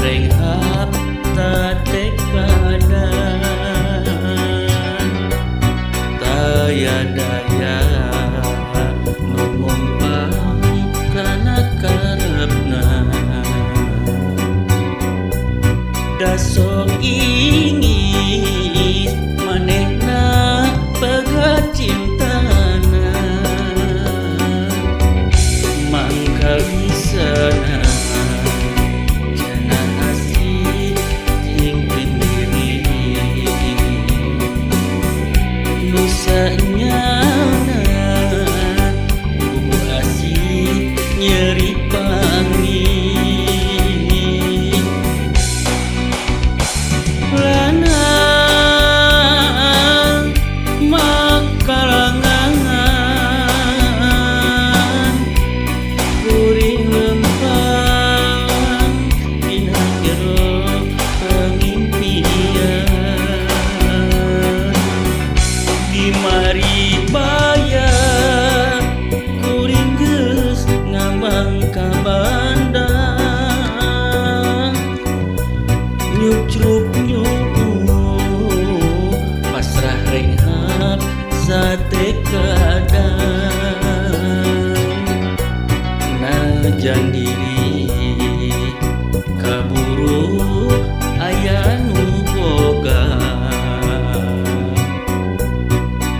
renghap tatekadan taya daya nu mompang kana karepna da sok ingis manehna pegat cintana mangkawisana cenah asih jeung diri nu sanyana puguh asih nyeri pangi lanang makalangan kuring lempang dina jero pangimpian di maribaya kuring geus ngambang ka bandang nyucrup nyuup pasrah renghap satekadang najan diri kaburu aya nu boga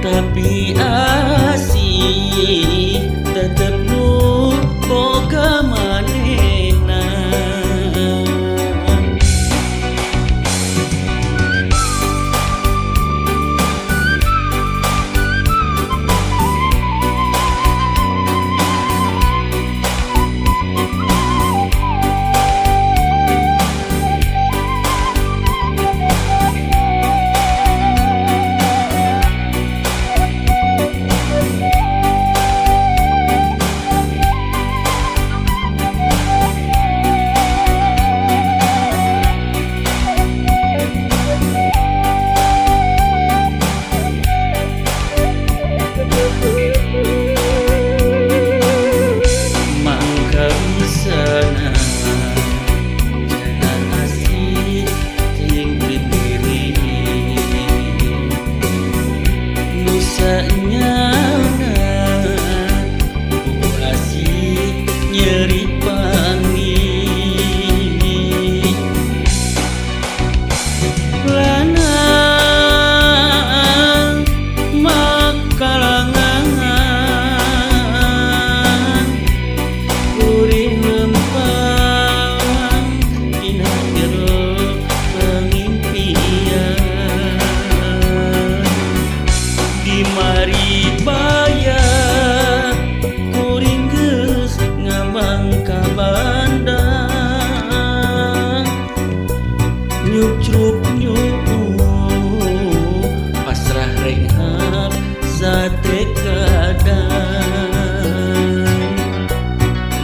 tapi asih tetep nu boga manehna. Mangkawisana cenah asih jeung diri nu sanyana puguh asih nyeri pangi lanang makalangan kuring lempang dina jero pangimpian di maribaya kuring geus ngambang ka bandang nyucrup nyuup pasrah renghap satekadang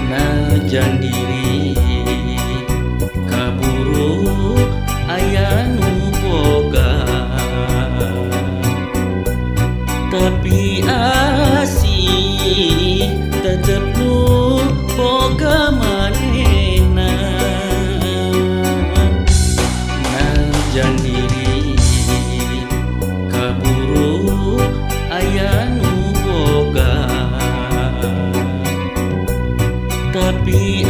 najan diri kaburu aya nu boga tapi asih tetep nu boga manehna najan diri kaburu aya nu boga tapi